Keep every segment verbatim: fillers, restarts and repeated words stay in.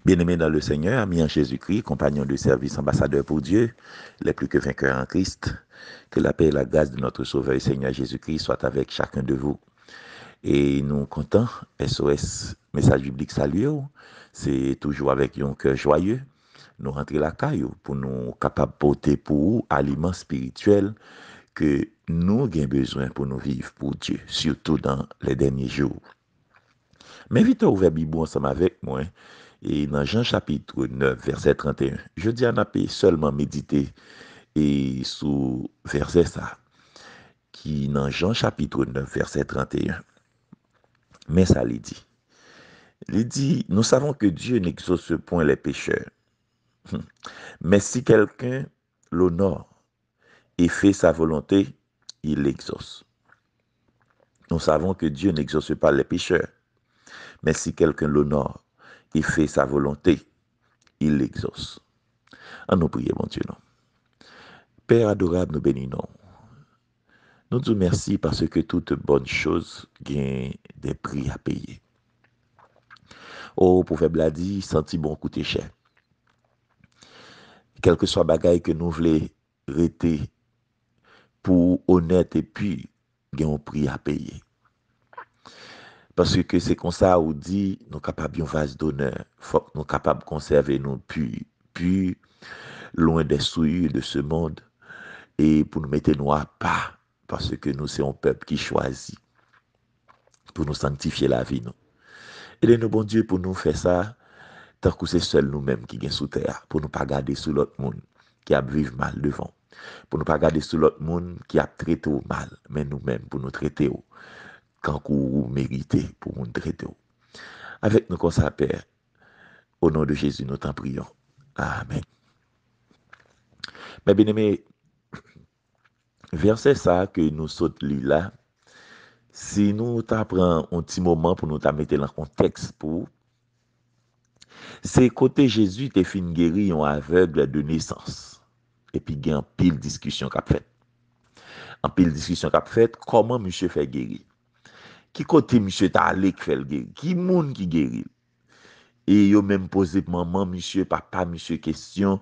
Bien-aimés dans le Seigneur, amis en Jésus-Christ, compagnons de service, ambassadeurs pour Dieu, les plus que vainqueurs en Christ, que la paix et la grâce de notre Sauveur et Seigneur Jésus-Christ soient avec chacun de vous. E nou kontan, S O S Mesaj Biblik salye w. Se toujou avèk yon kè jwaye nou rantre lakay ou pou nou kapab pote pou ou aliman espirityèl ke nou gen bezwen pou nou viv pou Dye, sitou dans les derniers jours. M envite w ouvè Bib ou ansanm avèk mwen, e nan Jan chapit nèf, vèsè trannteyen. Jodi a, n ape sèlman medite e sou vèsè sa, ki nan Jan chapit nèf, vèsè trannteyen. Men sa li di. Li di, nous savons que Dieu n'exauce point les pécheurs. Mais si quelqu'un l'honore et fait sa volonté, il l'exauce. Nous savons que Dieu n'exauce pas les pécheurs. Mais si quelqu'un l'honore et fait sa volonté, il l'exauce. An nou priye, Bondye nou. Pè adorab, nou beni non. Nou di w mèsi paske tout bòn choz gen de pri a peye. O, pwovèb la di, santi bon koute chè. Kèlkeswa bagay ke nou vle rete pou onèt epi gen yon pri a peye. Paske se konsa ou di, nou kapab yon vaz donè, fòk nou kapab konsève nou pi, pi lwen des souillures de ce monde, e pou nou mete nou apa, paske nou se yon pèp ki chwazi pou nou sanktifye lavi nou. Ede nou, Bondye, pou nou fè sa, tankou se sèl nou menm ki gen sou tè a, pou nou pa gade sou lòt moun ki ap viv mal devan w, pou nou pa gade sou lòt moun ki ap trete w mal, men nou menm pou nou trete w kankou ou merite pou moun trete w. Avèk nou konsa, Pè, o non de Jezi, nou t'en prions. Amèn. Mes bien-aimés, vèsè sa ke nou sot li la, si nou ta pran yon ti moman pou nou ta mete l an kontèks pou ou, se kote Jezi te fin geri yon avèg de nesans. Epi gen anpil diskisyon k ap fèt. Anpil diskisyon k ap fèt, kòman misye fè geri? Ki kote misye t ale k fè l geri? Ki moun ki geri l? E yo menm poze manman misye, papa misye kesyon,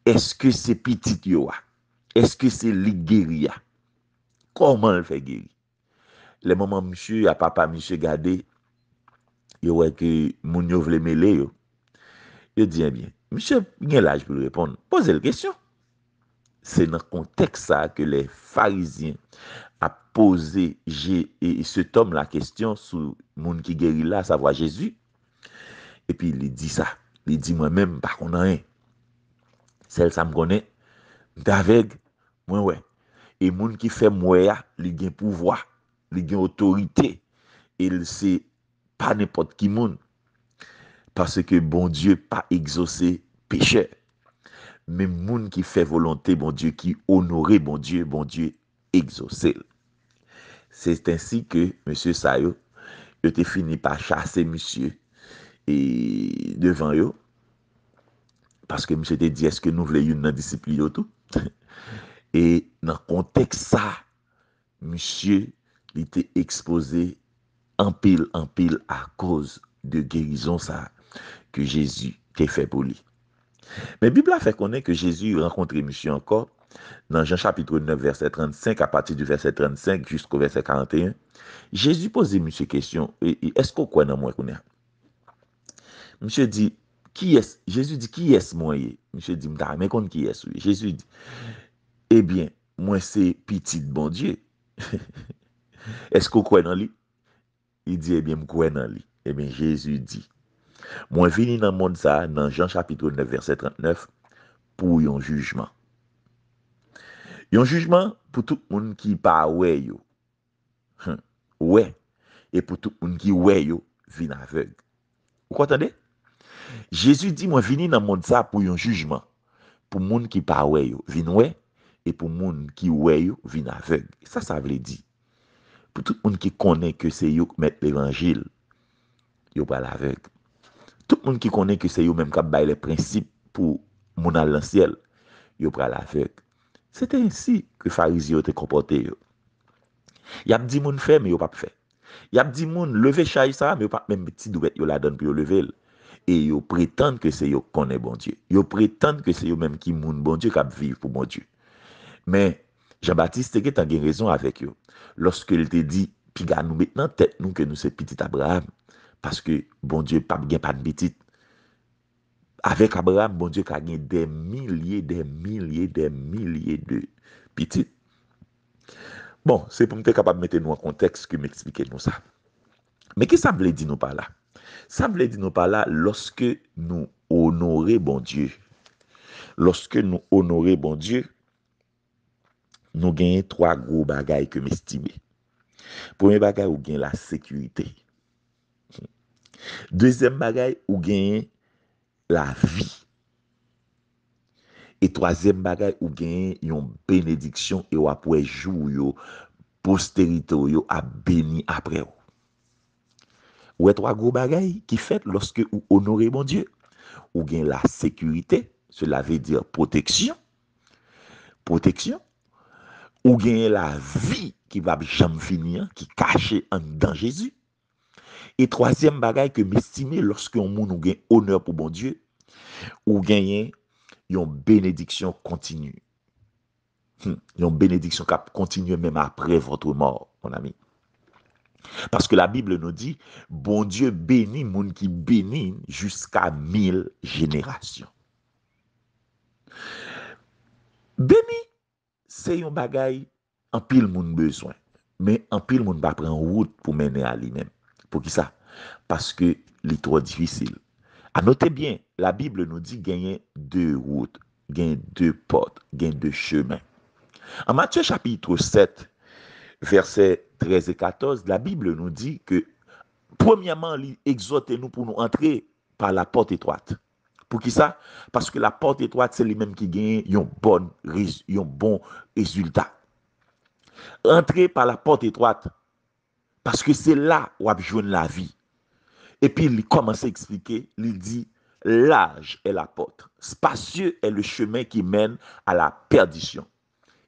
èske se pitit yo a? Èske se li k geri a? Kòman l fè geri? Lè manman misye a papa misye gade, yo wè ke moun yo vle mele yo. Yo di, ebyen, misye gen laj pou l reponn. Poze l kesyon. Se nan kontèks sa a ke lè Farizyen ap poze Je, e, cet homme la kesyon sou moun ki geri l la, savwa Jezi. Epi li di sa. Li di, mwen menm, m pa konn anyen. Sèl sa m konnen, m t avèg, mwen wè. E moun ki fè m wè a, li gen pouvwa, li gen otorite, e l se pa nenpòt ki moun. Paske Bondye pa egzose pechè. Men moun ki fè volonte Bondye, ki onore Bondye, Bondye egzose l. Se ensi ke mesye sa yo, yo te fini pa chase misye e devan yo, paske misye te di, èske nou vle youn nan disip li yo tou? E nan kontèks sa, misye, li te ekspoze anpil, anpil akoz de gerizon sa ke Jezi te fè pou li. Men Bib la fè konnen ke Jezi rankontre misye ankò nan Jan chapit nèf, vèsè trannsenk, apati de vèsè trannsenk jisko vèsè karanteyen. Jezi poze misye kesyon, e, e, èske w kwè nan mwen kounye a? Misye di, kiyès, Jezi di, kiyès mwen ye? Misye di, m ta renmen konn kiyès ou ye. Jezi di, ebyen, mwen se pitit Bondye. Èske w kwè nan li? Li di, ebyen, m kwè nan li. Ebyen, Jezi di, mwen vini nan mond sa a, nan Jan chapit nèf, vèsè trannèf, pou yon jijman. Yon jijman pou tout moun ki pa wè yo. Hum, wè. E pou tout moun ki wè yo vin avèg. Ou konn tande? Jezi di, mwen vini nan mond sa pou yon jijman. Pou moun ki pa wè yo vin wè, e pou moun ki wè yo vin avèg. Sa sa vle di? Pou tout moun ki konnen ke se yo k mèt levanjil, yo pral avèg. Tout moun ki konnen ke se yo menm k ap bay lè prensip pou moun al nan syèl, yo pral avèg. Se te ensi ke Farizyen yo te konpòte yo. Y ap di moun fè, men yo p ap fè. Y ap di moun leve chay sa a, men yo p ap menm met ti dwèt yo ladan l pou yo leve l. e yo pretann ke se yo k konnen Bondye. Yo pretann ke se yo menm ki moun Bondye k ap viv pou Bondye. Men, Jan Batis te gentan gen rezon avèk yo lòske l te di, piga nou met nan tèt nou ke nou se pitit Abraram, paske Bondye p ap gen pa n pitit. Avèk Abraram, Bondye ka gen dè milye, dè milye, dè milye de pitit. Bon, se pou m te kapab mete nou an kontèks ke m eksplike nou sa. Men ki sa m vle di nou pa la? Sa m vle di nou pa la, lòske nou onore Bondye, lòske nou onore Bondye, nou genyen twa gwo bagay ke m estime. Premye bagay, ou gen lasekirite. Dezyèm bagay, ou genyen lavi. E twazyèm bagay, ou genyen yon benediksyon e w ap wè jou w yo, posterite w yo ap beni apre w. Ou wè twa gwo bagay ki fèt lòske ou onore Bondye. Ou gen lasekirite, cela veut dire pwoteksyon. Pwoteksyon. Ou genyen lavi ki p ap janm fini an, ki kache anndan Jezi. E twazyèm bagay ke m estime, lòske yon moun ou gen onè pou Bondye, ou genyen yon benediksyon kontini. Hmm, yon benediksyon k ap kontinye menm apre votre mort, mon ami. Paske Labib nou di, Bondye beni moun ki beni jiska mil jenerasyon. Beni, se yon bagay anpil moun bezwen, men anpil moun pa pran wout pou mennen a li menm. Poukisa? Paske li twò difisil. A note byen, Labib nou di genyen de wout, gen de pòt, gen de chemen. An Matye chapit sèt, vèsè trèz e katòz, Labib nou di ke, premyèman, li egzòte nou pou nou antre pa la pòt etwat. Poukisa? Paske la pòt etwat, se li menm ki genyen yon bon, yon bon rezilta. Antre pa la pòt etwat, paske se la w ap jwenn lavi. Epi li kòmanse eksplike, li di, large est la porte, spacieux est le chemin qui mène à la perdition,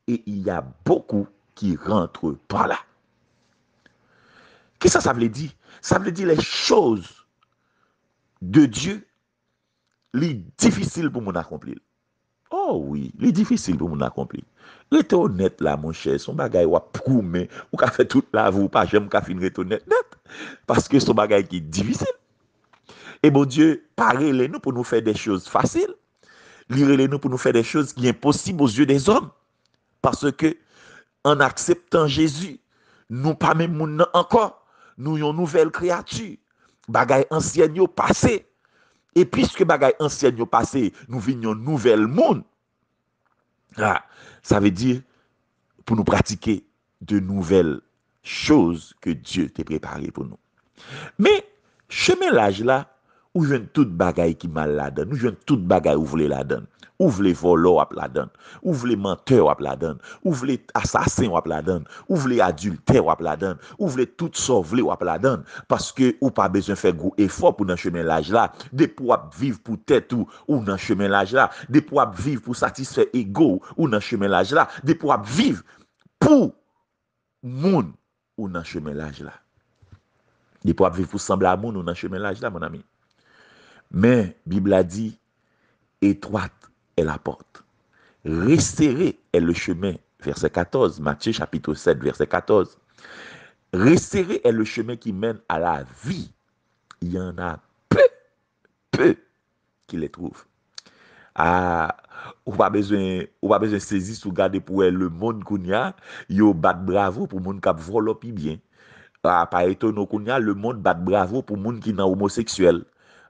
et il y a beaucoup qui rentrent par là. Kisa sa vle di? Sa vle di les choses de Dieu, li difisil pou moun akonpli l. Oh wi, li difisil pou moun akonpli. Rete onèt la, monchè, se yon bagay w ap goumen, ou ka fè tout lavi w pa janm ka fin rete onèt nèt, paske se yon bagay ki difisil. E Bondye pa rele nou pou nou fè de choz fasil. Li rele nou pou nou fè de choz ki enposib aux yeux des hommes. Paske an akseptan Jezi, nou pa menm moun nan ankò. Nou yon nouvèl kreyati. Bagay ansyèn yo pase. E piske bagay ansyèn yo pase, nou vin yon nouvèl moun. Ah, sa vle di pou nou pratike de nouvelles choses que Dieu te prepare pou nou. Men, chemen laj la, ou jwenn tout bagay ki mal ladan l. Ou jwenn tout bagay ou vle ladan l. Ou vle vòlò, w ap ladan l. Ou vle mantè, w ap ladan l. Ou vle asasen, w ap ladan l. Ou vle adiltè, w ap ladan l. Ou vle tout sa w vle, w ap ladan l. Paske ou pa bezwen fè gwo efò pou nan chemen laj la. Depi w ap viv pou tèt ou, ou nan chemen laj la. Depi w ap viv pou satisfè ego w, ou nan chemen laj la. Depi w ap viv pou moun, ou nan chemen laj la. Depi w ap viv pou sanble a moun, ou nan chemen laj la, mon ami. Men, Bib la di, étroite est la porte. Resserré est le chemin, verset quatorze, Matthieu chapitre sept, verset quatorze. Resserré est le chemin qui mène à la vie. Il y en a peu, peu qui les trouvent. Ah, ou pa bezwen, ou pa bezwen sezi si w gade pou wè lemonn kounye a, yo bat bravo pou moun k ap vòlò pi byen. Ah, pa etone w kounye a, lemonn bat bravo pou moun ki nan omoseksyèl.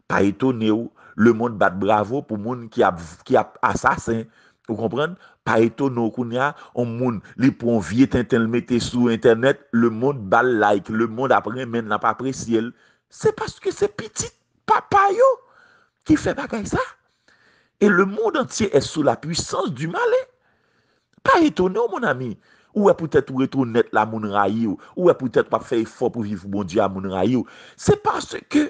Pa etone w, lemonn bat bravo pou moun ki ap, ki ap asasen. Ou konprann? Pa etone w kounye a, yon moun, li pran yon vye tenten, l mete sou entènèt, lemonn ba l like, lemonn ap renmen l, l ap apresye l. Se paske se pitit papa yo ki fè bagay sa. Et le monde entier est sous la puissance du mal. Pa etone w, mon ami. Ou wè poutèt ou rete onèt la, moun rayi w. Ou wè poutèt w ap fè efò pou viv pou Bondye a, moun rayi w. Se paske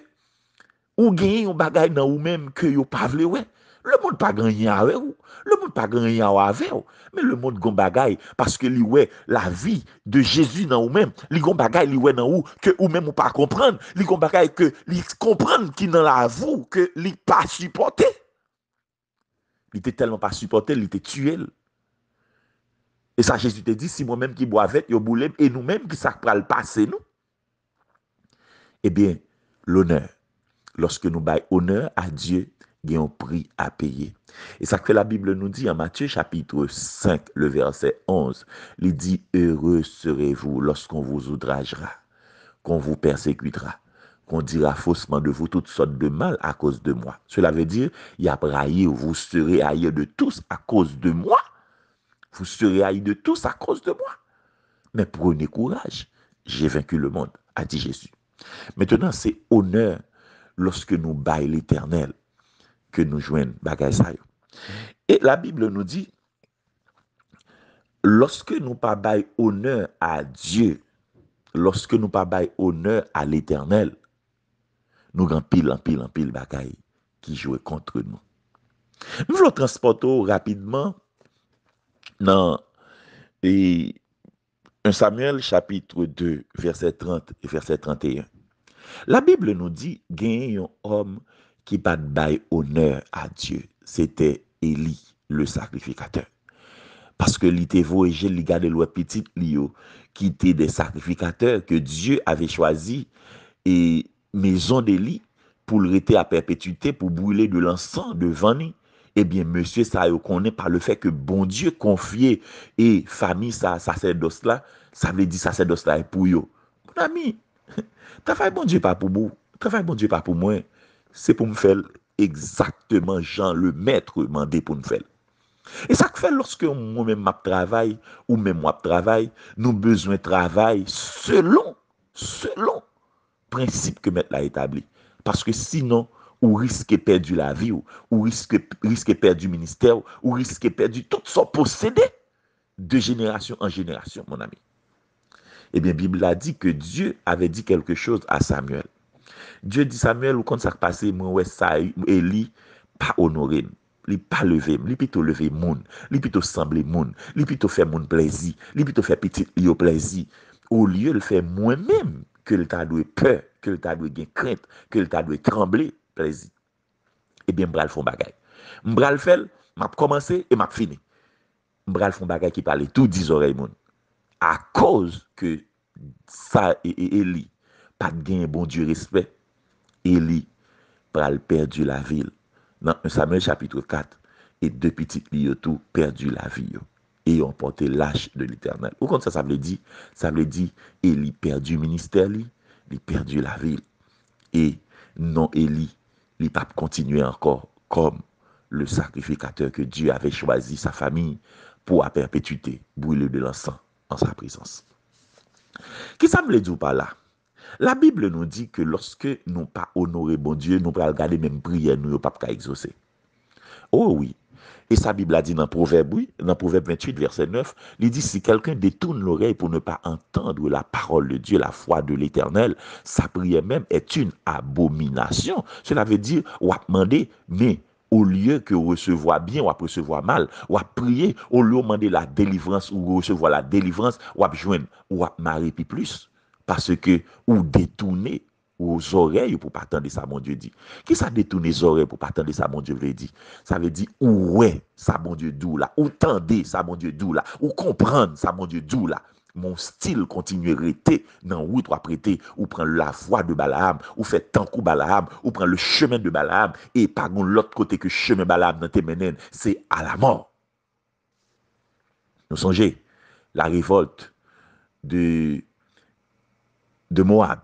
ou genyen yon bagay nan ou menm ke yo pa vle wè. Lemonn pa gen anyen avè w. Lemonn pa gen anyen avè w. Men lemonn gon bagay, paske li wè lavi de Jezi nan ou menm. Li gon bagay li wè nan ou ke ou menm ou pa konprann. Li gon bagay ke li konprann ki nan lavi w ke li pa sipòte. Li te tèlman pa sipòte l, li te tiye l. E sa Jezi te di, si mwen menm ki bwa vèt, yo boule m, e nou menm ki sa k pral pase nou? Ebyen, lonè. Lòske nou bay onè a Dye, gen yon pri a peye. E sa k fè Labib nou di an Matye chapit senk, le vèsè onz, li di, heureux serez-vous lorsqu'on vous outragera, qu'on vous persécutera, qu'on dira faussement de vous toutes sortes de mal à cause de moi. Cela veut dire, y ap rayi w, vous serez haïs de tous à cause de moi. Vous serez haïs de tous à cause de moi. Mais prenez courage, j'ai vaincu le monde, a dit Jésus. Mentnan, se onè lòske nou bay Letènèl ke nou jwenn bagay sa yo. E Labib nou di, lòske nou pa bay onè a Dye, lòske nou pa bay onè a Letènèl, nou gen anpil, anpil, anpil bagay ki jwe kont nou. M vle transpòte w rapidman nan e, en Samyèl chapit de, vèsè trant e vèsè trant e en. Labib nou di genyen yon òm ki pa t bay onè a Dye. Se te Eli, le sakrifikatè. Paske li te voye je l, li gade l wè pitit li yo, ki te de sakrifikatè ke Dye ave chwazi, e mezon de li, pou l rete a pèpetite, pou brile de lansan devan li. Ebyen, mesye sa yo konnen pa le fè ke Bondye konfye e fami sa, sasèdòs la, sa vle di sasèdòs la e pou yo. Mon ami, travay Bondye pa pou ou, travay Bondye pa pou mwen, se pou m fè l egzakteman jan le mèt mande pou n fè l. E sa k fè lòske mwen menm m ap travay, ou menm w ap travay, nou bezwen travay selon, selon prensip ke mèt la etabli. Paske sinon, ou riske pèdi lavi w, ou riske, riske pèdi ministè w, ou riske pèdi tout sa w posede de jenerasyon an jenerasyon, mon ami. Ebyen, Bib la di ke Dye ave di quelque chose à Samuel. Dye di Samyèl, ou konn sa k pase, mwen wè sa Eli pa onore m. Li pa leve m, li pito leve moun, li pito sanble moun, li pito fè moun plèzi, li pito fè pitit li yo plèzi. Olye l fè mwen menm ke l ta dwe pè, ke l ta dwe gen krent, ke l ta dwe tranble plèzi. Ebyen, m pral fè yon bagay. M pral fè l, m ap kòmanse e m ap fini. M pral fè yon bagay ki pral etoudi zòrèy moun. Akoz ke sa e, e, Eli pa t genyen Bondye respè, Eli pral pèdi lavi l. Nan en Samyèl chapit kat, e de pitit li yo tou pèdi lavi yo. E yo anpòte lach de Letènèl. Ou konn sa sa vle di? Sa vle di Eli pèdi ministè li, li pèdi lavi l. E non Eli, li p ap kontinye ankò kòm le sacrificateur que Dieu avait choisi sa famille pour à perpétuité brûler de l'encens en sa présence. Kisa m vle di w pa la? Labib nou di ke lòske nou pa onore Bondye, nou pral gade menm priyè nou yo p ap ka egzose. O wi. E sa Bib la di nan Pwovèb, wi, nan Pwovèb venntuit, vèsè nèf, li di, si quelqu'un détourne l'oreille pour ne pas entendre la parole de Dieu, la voix de l'Éternel, sa prière même est une abomination. Cela veut dire, w ap mande, men olye ke w resevwa byen, w ap resevwa mal. W ap priye, olye w mande la délivrance, ou resevwa la délivrance, w ap jwenn, w ap mare pi plis. Paske ou detounen ou zòrèy ou pou pa tande sa Bondye di. Kisa detounen zòrèy pou pa tande sa Bondye vle di? Sa vle di ou wè sa Bondye di w la, ou tande sa Bondye di w la, ou konprann sa Bondye di w la. Men w still kontinye rete nan wout w ap rete, ou pran la voie de Balaam, ou fè tankou Balaam, ou pran le chemin de Balaam, e pa gon lòt kote ke chemen Balaam nan te mennen l, se a la mò. Nou sonje, la révolte de, de Moab.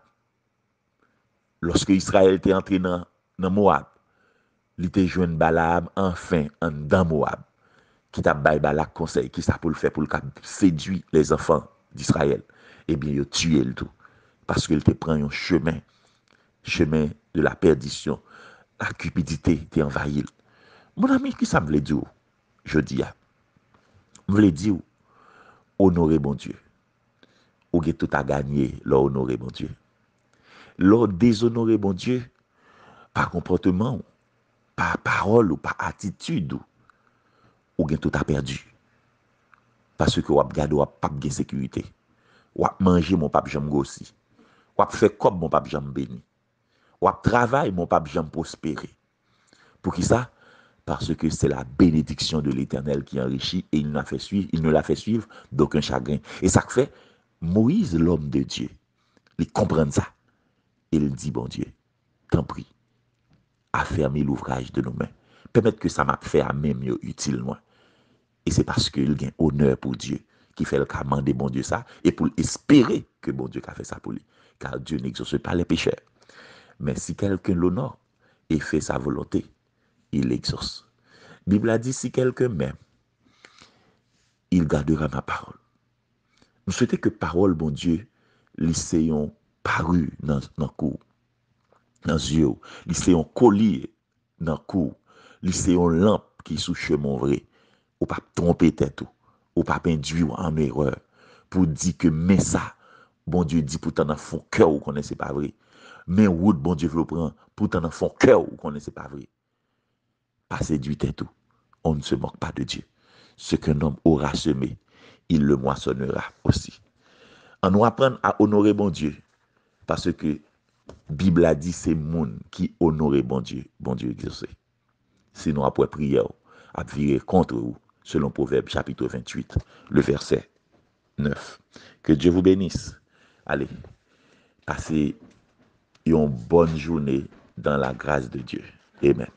Lòske Izrayèl te antre nan, nan Moab, li te jwenn Balaam anfen anndan Moab, ki t ap bay Balak konsèy, kisa pou l fè pou l kab sedui lèzanfan d'Izrayèl. Ebyen, yo tiye l tou, paske l te pran yon chemen, chemen de la pèdisyon. La cupidité te anvayi l. Mon ami, kisa m vle di w jodi a? M vle di w, onore Bondye. Ou gen tout a ganye lè w onore Bondye. Lè w dezonore Bondye, pa konpòteman w, pa pawòl ou, pa atitid ou, ou gen tout a pèdi. Paske w ap gade, w ap p ap gen sekirite. W ap manje, men w p ap janm gwosi. W ap fè kòb, men w p ap janm beni. W ap travay, men w p ap janm pwospere. Poukisa? Parce que c'est la bénédiction de l'Éternel qui enrichit et il nous la fait suivre, il nous la fait suivre d'aucun chagrin. E sa k fè, Moyiz, lòm de Dye, li konprann sa. E l di Bondye, tanpri, afèmi louvraj de nou men. Pèmèt ke sa m ap fè a men m yo itil mwen. E se paske l gen onè pou Dye ki fè l ka mande Bondye sa e pou l espere ke Bondye ka fè sa pou li. Car Dieu n'exauce pas les pécheurs. Mais si quelqu'un l'honore et fait sa volonté, il l'exauce. Bib la di, si quelqu'un m'aime, il gardera ma parole. M swete ke pawòl Bondye, li se yon pari nan, nan kou w, nan zye w. Li se yon kolye nan kou w. Li se yon lanp ki sou chemen w vre. Ou p ap twonpe tèt ou. Ou p ap endwi w an erè pou di ke men sa Bondye di poutan nan fon kè w, ou konnen se pa vre. Men wout Bondye vle w pran poutan nan fon kè w, ou konnen se pa vre. Pa sedui tèt ou. On ne se moque pas de Dieu. Ce qu'un homme aura semé, il le moissonnera aussi. Ann nou aprann a onore Bondye, paske Bib la di se moun ki onore Bondye, Bondye egzose. Sinon, ap wè priyè w ap vire kont ou, selon Pwovèb chapit venntuit, le vèsè nèf. Que Dieu vous bénisse. Allez, passez une bonne journée dans la grâce de Dieu. Amen.